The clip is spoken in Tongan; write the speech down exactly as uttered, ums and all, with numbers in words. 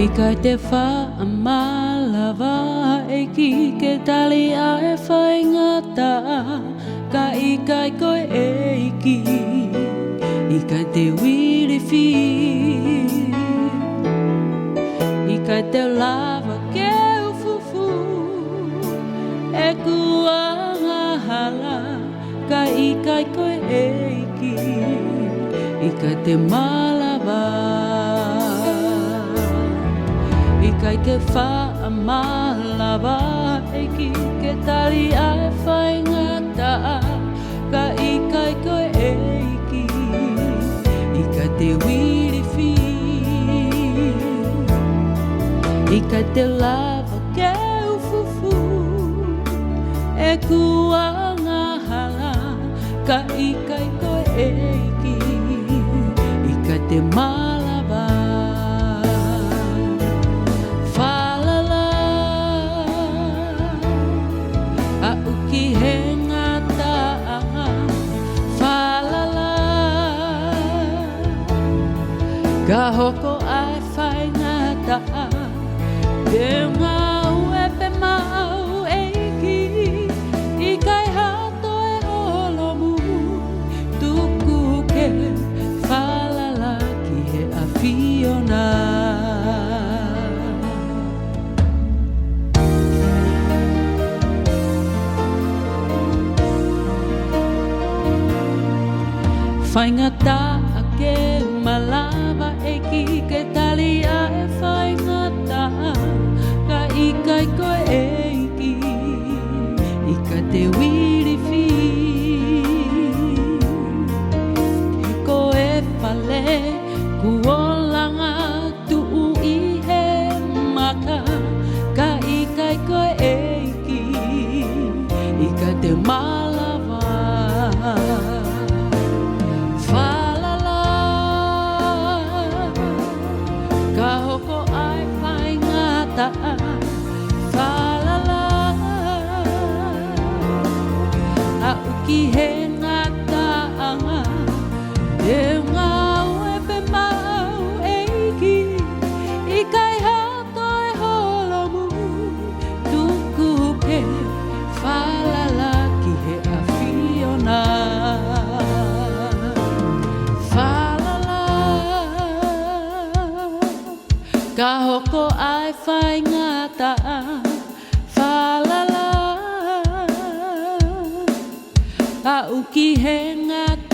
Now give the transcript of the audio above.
ʻIkai te faʻa malava ʻEiki ke tali ʻa e faingataʻa, ka ʻikai ko e ʻEiki, ʻikai te u ilifia. ʻIkai te u lava ke u fufū ʻeku angahala, ka ʻikai ko e ʻEiki, ʻikai te malava. ʻIkai ke faʻa malava ʻEiki ke tali ʻa e faingataʻa, ka ʻikai ko e ʻEiki, ʻikai te u ilifia. ʻIkai te u lava ke u fufū ʻeku angahala, ka ʻikai ko e ʻEiki, ʻikai te malava. Falala, aʻu ki he ngataʻanga. Falala, ka hoko ʻa e faingataʻa, te u ngāue pē maʻau ʻEiki, ʻikai ha toe holomui, tuku ke falala ki he ʻAfiona. Faingataʻa ke malava ʻEiki ke tali ʻa e faingataʻa, ka ʻikai ko e ʻEiki, ʻikai te u ilifia. He ko e fale kuo langa tuʻu ʻi he maka, ka ʻikai ko e ʻEiki, ʻikai te malava. Falala, ka hoko ʻa e faingataʻa. Falala, aʻu ki he ngataʻanga. Te u ngāue pē maʻau ʻEiki, ʻikai ha toe holomui, tuku ke falala ki he ʻAfiona. Falala, ka hoko ʻa e faingataʻa. Falala, aʻu ki he ngataʻanga.